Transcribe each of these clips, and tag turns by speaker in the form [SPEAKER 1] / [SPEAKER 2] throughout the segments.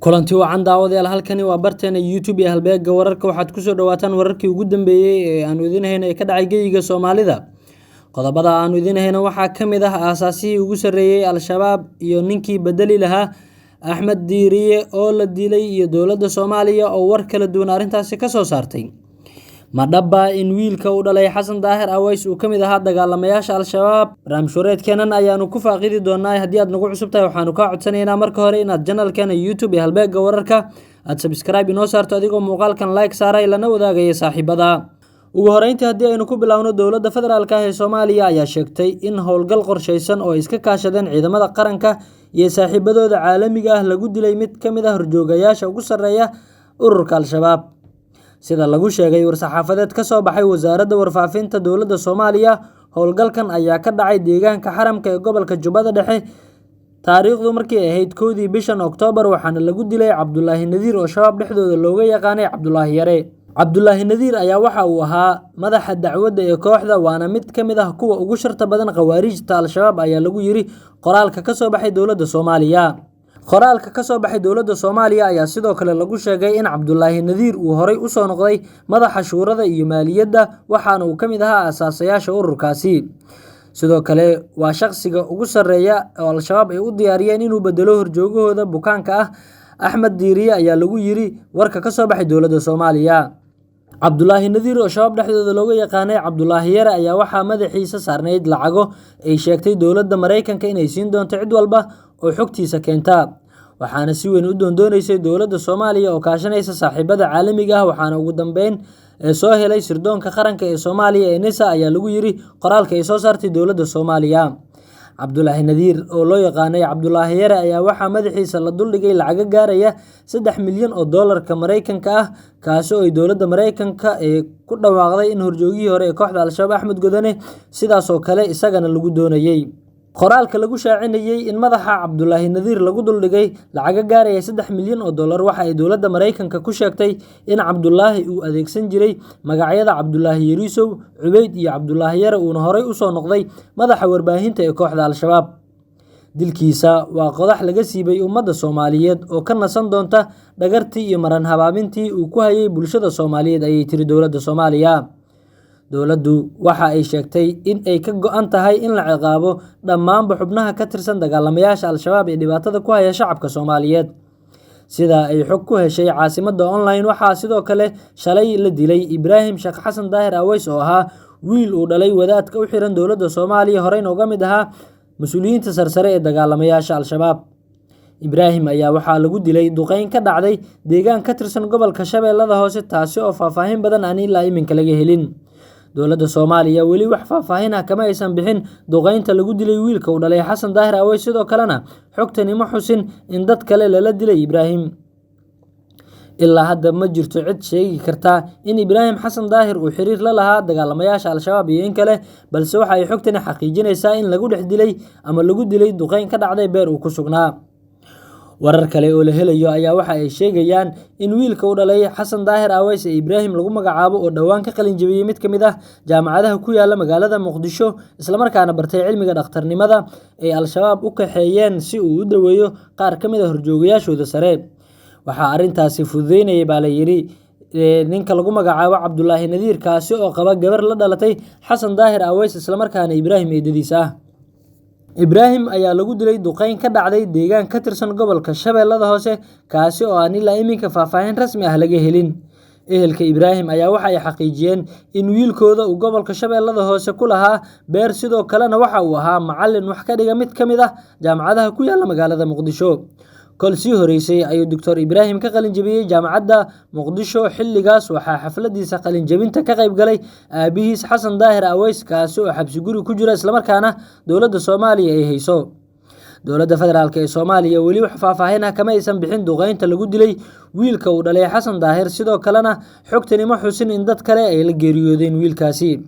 [SPEAKER 1] Kulanti wacan daawadayaal, halkani waa barteena YouTube ee Halbeegga Wararka. Waxaad kusoo dhawaataan wararkii ugu dambeeyey ee aanu idin hayno ee ka dhacay geyiga Soomaalida. Qodobada aanu idin hayno waxaa ka mid ah aasaasihii ugu sarreeyey Al-Shabaab iyo ninkii bedeli lahaa Axmed Diiriye oo la dilay, iyo dowladda Soomaaliya oo war kala duwan arrintaasi ka soo saartay. Ma dhaba in wiilka u dhalay Xasan Daahir Aways uu ka mid ahaa dagaalamayaasha Al-Shabaab? Barnaamij wareedkeenan ayaanu ku faaqidi doonaa. Haddii aad nagu cusub tahay, waxaanu kaa codsanaynaa marka hore inaad janalkeena YouTube ee Halbeegga Wararka aad subscribe inoo saarto, adigoo muuqaalkan like saaray lana wadaagaya saaxiibada. Ugu horeyntii, haddii aynu ku bilaawno, dowladda federaalka ah ee Soomaaliya ayaa sheegtay in howlgal qorshaysan oo ay iska kaashadeen ciidamada qaranka iyo saaxiibadooda caalamiga ah lagu dilay mid ka mid ah horjoogayaasha ugu sarreeya ururka Al-Shabaab. Sida lagu sheegay war-saxaafadeed ka soo baxay wasaaradda warfaafinta dowladda Soomaaliya, howlgalkan ayaa ka dhacay deegaanka Xaramka ee gobolka Jubbada Dhexe, taariikhdu markii ay ahayd 1dii bishan Oktoobar, waxaana lagu dilay Cabdulaahi Nadiir oo Shabaab dhexdooda looga yaqaanay Cabdulaahi Yare. Cabdulaahi Nadiir ayaa waxa uu ahaa madaxa dacwadda ee kooxda, waana mid ka mid ah kuwa ugu sharta badan khawaariijta Al-Shabaab, ayaa lagu yiri qoraalka ka soo baxay dowladda Soomaaliya. Qoraalka ka soo baxay dowladda Soomaaliya ayaa sidoo kale lagu sheegay in Cabdulaahi Nadiir uu horey usoo noqday madaxa shuurada iyo maaliyadda, waxaana uu ka mid ahaa asaasayaasha ururkaasi. Sidoo kale waa shaqsiga ugu sarreeya oo Al-Shabaab ay u diyaariyeen inuu bedelo horjoogahooda bukaanka ah Axmed Diiriye, ayaa lagu yiri warka ka soo baxay dowladda Soomaaliya. Cabdulaahi Nadiir oo Shabaab dhexdooda looga yaqaanay Cabdulaahi Yare ayaa waxaa madaxiisa saarnayd lacago ay sheegtay dowladda Maraykanka inay siin doonto cid walba oo xogtiisa keenta, waxaana si weyn u doondoonaysay dowladda Soomaaliya oo kaashanaysa saaxiibada caalamiga ah, waxaana ugu dambeyn soo helay sirdoonka qaranka ee Soomaaliya ee NISA, ayaa lagu yiri qoraalka ay soo saartay dowladda Soomaaliya. Cabdulaahi Nadiir oo loo yaqaanay Cabdulaahi Yare ayaa waxaa madaxiisa la duldhigay lacago gaaraya 3 milyan oo doolarka Maraykanka ah, kaasi oo ay dowladda Maraykanka ee ku dhawaaqday in horjoogihii hore ee kooxda Al-Shabaab Axmed Godane sidaasoo kale isagana lagu doonayey. Qoraalka lagu shaacinayey in madaxa Cabdulaahi Nadiir lagu duldhigay lacago gaaraya 3 milyan oo dollar waxa ay dowladda Maraykanka ku sheegtay in Cabdulaahi uu adeegsan jiray magacyada Cabdulaahi Yariisow, Cubeyd iyo Cabdulaahi Yare, uuna horey usoo noqday madaxa warbaahinta ee kooxda Al-Shabaab. Dilkiisa waa qodax laga siibay ummadda Soomaaliyeed oo ka nasan doonta dhagartii iyo maran habaabintii uu ku hayay bulshada Soomaaliyeed, ayay tiri dowladda Soomaaliya. Dowladdu waxa ay sheegtay in ay ka go-an tahay in la ciqaabo dhammaanba xubnaha ka tirsan dagaalamayaasha Al-Shabaab ee dhibaatada ku haya shacabka Soomaaliyeed. Sida ay xog ku heshay Caasimada Online, waxaa sidoo kale shalay la dilay Ibraahim Sheekh Xasan Daahir Aweys oo ahaa wiil uu dhalay wadaadka u xiran dowladda Soomaaliya, horeyna uga mid ahaa mas-uuliyiinta sarsare ee dagaalamayaasha Al-Shabaab. Ibraahim ayaa waxaa lagu dilay duqeyn ka dhacday deegaan ka tirsan gobolka Shabeellada Hoose, taasi oo faahfaahin badan aan ilaa iminka laga helin. Dowladda Soomaaliya weli wax faahfaahin ah kama aysan bixin duqeynta lagu dilay wiilka uu dhalay Xasan Daahir Aweys, sidoo kalena xogtani ma xusin in dad kale lala dilay Ibraahim. Ilaa hadda ma jirto cid sheegi kartaa in Ibraahim Xasan Daahir uu xiriir la lahaa dagaalamayaasha Al-Shabaab iyo in kale, balse waxa ay xogtani xaqiijinaysaa in lagu dhex dilay ama lagu dilay duqeyn ka dhacday beer uu ku sugnaa. Warar kale oo la helayo ayaa waxa ay sheegayaan in wiilka u dhalay Xasan Daahir Aweys ee Ibraahim lagu magacaabo, oo dhowaan ka qalin jabiyey mid ka mid ah jaamacadaha ku yaala magaalada Muqdisho, islamarkaana bartay cilmiga dhakhtarnimada, ay Al-Shabaab u kaxeeyeen si uu u daweeyo qaar ka mid ah horjoogayaashooda sare. Waxaa arrintaasi fududeynayay, baa la yidhi, ninka lagu magacaabo Cabdulaahi Nadiir, kaasi oo qaba gabar la dhalatay Xasan Daahir Aweys, islamarkaana Ibraahim eedadiis ah. Ibraahim ayaa lagu dilay duqeyn ka dhacday deegaan ka tirsan gobolka Shabeellada Hoose, kaasi oo aan ilaa iminka faahfaahin rasmi ah laga helin. Ehelka Ibraahim ayaa waxa ay xaqiijiyeen in wiilkooda uu gobolka Shabeellada Hoose ku lahaa beer, sidoo kalena waxa uu ahaa macallin wax ka dhiga mid ka mid ah jaamacadaha ku yaala magaalada Muqdisho. Kol sii horeysay ayuu Doctor Ibraahim ka qalin jabiyey jaamacadda Muqdisho. Xilligaas waxaa xafladiisa qalin jabinta ka qayb galay aabihiis Xasan Daahir Aweys, kaasi oo xabsi guri ku jira, islamarkaana dowladda Soomaaliya ay hayso. Dowladda federaalk ee Soomaaliya weli wax faahfaahin ah kama aysan bixin duqeynta lagu dilay wiilka uu dhalay Xasan Daahir, sidoo kalena xogtani ma xusin in dad kale ay la geeriyoodeen wiilkaasi.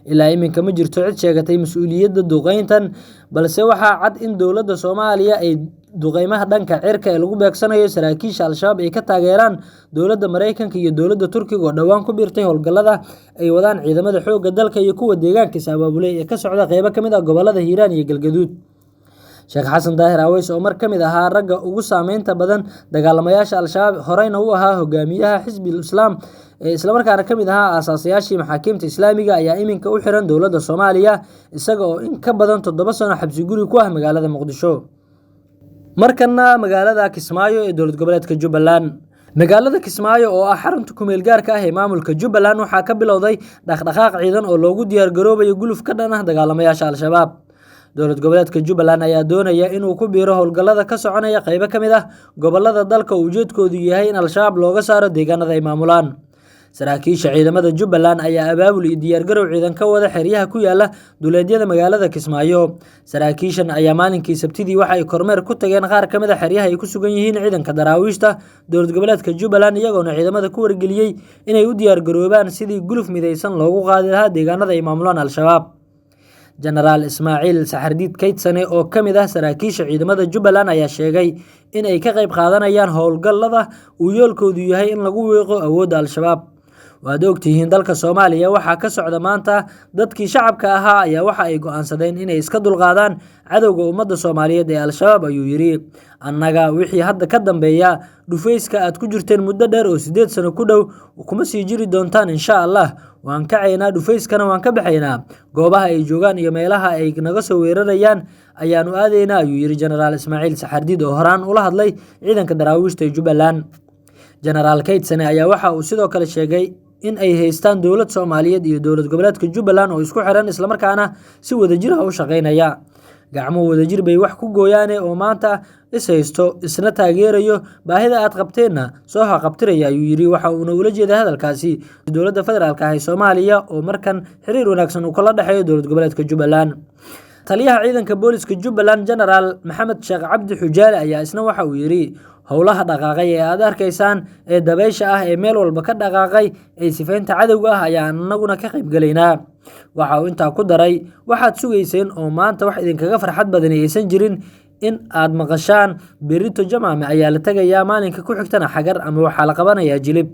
[SPEAKER 1] Ilaa iminka ma jirto cid sheegatay mas-uuliyadda duqeyntan, balse waxaa cad in dowladda Soomaaliya ay duqeymaha dhanka cirka ee lagu beegsanayo saraakiisha Al-Shabaab ay ka taageeraan dowladda Maraykanka iyo dowladda Turkiga oo dhowaan ku biirtay howlgallada ay wadaan ciidamada xoogga dalka iyo kuwa deegaanka is abaabulay ee ka socda qeybo ka mid ah gobolada Hiiraan iyo Galgaduud. Sheekh Xasan Daahir Aweys oo mar ka mid ahaa ragga ugu saameynta badan dagaalamayaasha Al-Shabaab, horeyna u ahaa hogaamiyaha Xisbul Islaam ee islamarkaana ka mid ahaa aasaasayaashii maxaakiimta Islaamiga, ayaa iminka u xiran dowladda Soomaaliya, isaga oo in ka badan 7 sano xabsi guri ku ah magaalada Muqdisho. Markana magaalada Kismaayo ee dowlad goboleedka Jubbaland. Magaalada Kismaayo oo ah xarunta ku-meel gaarka ah ee maamulka Jubbaland waxaa ka bilowday dhaqdhaqaaq ciidan oo loogu diyaar garoobayo guluf ka dhan ah dagaalamayaasha Al-Shabaab. Dowlad goboleedka Jubbaland ayaa doonaya inuu ku biiro howlgallada ka soconaya qaybo ka mid ah gobollada dalka oo ujeedkoodu yahay in Al-Shabaab looga saaro deegaanada ay maamulaan. Saraakiisha ciidamada Jubbaland ayaa abaabul iyo diyaargarow ciidan ka wada xeryaha ku yaala duleedyada magaalada Kismaayo. Saraakiishan ayaa maalinkii Sabtidii waxa ay kormeer ku tageen qaar ka mid ah xeryaha ay ku sugan yihiin ciidanka daraawiishta dowlad goboleedka Jubbaland, iyagoona ciidamada ku wargeliyey inay u diyaargaroobaan sidii guluf midaysan loogu qaadi lahaa deegaanada ay maamulaan Al-Shabaab. Jenaraal Ismaaciil Saxardiid Kaydsane oo ka mid ah saraakiisha ciidamada Jubbaland ayaa sheegay in ay ka qayb qaadanayaan howlgallada uu yoolkoodu yahay in lagu wiiqo awoodda Al-Shabaab. Waad ogtihiin dalka Soomaaliya waxaa ka socda maanta, dadkii shacabka ahaa ayaa waxa ay go'aansadeen inay iska dulqaadaan cadowga ummadda Soomaaliyeed ee Al-Shabaab, ayuu yidhi. Annaga wixii hadda ka dambeeya dhufayska aad ku jirteen muddo dheer oo 8 sano ku dhow kuma sii jiri doontaan insha Allah. Waan kacaynaa dhufayskana, waan ka baxaynaa goobaha ay joogaan iyo meelaha ay naga soo weerarayaan ayaanu aadaynaa, ayuu yidhi Jenaraal Ismaaciil Saxardiid oo horaan ula hadlay ciidanka daraawiishta ee Jubbaland. Jenaraal Kaydsane ayaa waxa uu sidoo kale sheegay in ay haystaan dowlad Soomaaliyeed iyo dowlad goboleedka Jubbaland oo isku xiran islamarkaana si wadajir ah u shaqeynaya. Gacmo wadajir bay wax ku gooyaane oo maanta is haysto isna taageerayo, baahida aad qabteenna soo haqabtiraya, ayuu yidhi. Waxa uuna ula jeeday hadalkaasi dowladda federaalka ah ee Soomaaliya oo markan xiriir wanaagsan uu kala dhexeeyo dowlad goboleedka Jubbaland. Taliyaha ciidanka booliska Jubbaland Jenaraal Maxamed Sheekh Cabdi Xujaale ayaa isna waxa uu yidhi howlaha dhaqaaqay ee aad arkaysaan ee dabaysha ah ee meel walba ka dhaqaaqay ee sifaynta cadowga ah ayaan annaguna ka qayb galaynaa. Waxa uu intaa ku daray waxaad sugayseen oo maanta wax idinkaga farxad badani aysan jirin in aad maqashaan berrito Jamaame ayaa la tegayaa, maalinka ku xigtana Xagar ama waxaa la qabanayaa Jilib.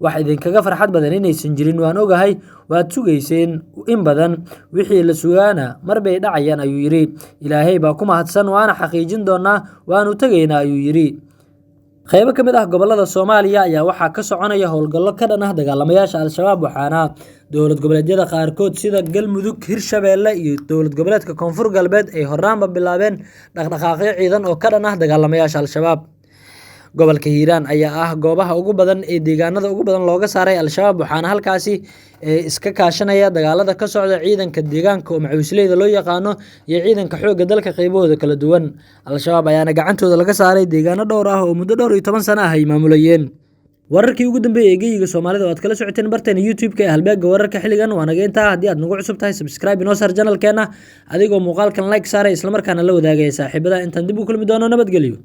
[SPEAKER 1] Wax idinkaga farxad badan inaysan jirin waan ogahay, waad sugayseen in badan, wixii la sugaana mar bay dhacayaan, ayuu yidhi. Ilaahay baa ku mahadsan, waana xaqiijin doonaa, waanu tegaynaa, ayuu yidhi. Qaybo ka mid ah gobollada Soomaaliya ayaa waxaa ka soconaya howlgallo ka dhan ah dagaalamayaasha Al-Shabaab, waxaana dowlad goboleedyada qaarkood sida Galmudug, Hirshabeelle iyo dowlad goboleedka Koonfur Galbeed ay horraanba bilaabeen dhaqdhaqaaqyo ciidan oo ka dhan ah dagaalamayaasha Al-Shabaab. Gobolka Hiiraan ayaa ah goobaha ugu badan ee deegaanada ugu badan looga saaray Al-Shabaab, waxaana halkaasi iska kaashanaya dagaalada ka socda ciidanka deegaanka oo macawisleyda loo yaqaano iyo ciidanka xoogga dalka qaybahooda kala duwan. Al-Shabaab ayaana gacantooda laga saaray deegaano dhowr ah oo muddo dhowr iyo toban sano ah ay maamulayeen. Wararkii ugu dambeeyay ee geyiga Soomaalida oo aad kala socoteen barteena YouTube-ka ee Halbeegga Wararka xilligan waa naga intaa. Haddii aad nagu cusub tahay, subscribe inoo saar channelkeena adigoo muuqaalkan like saaray islamarkaana la wadaagaya saaxiibada. Intaan dib u kulmi doono, nabadgelyo.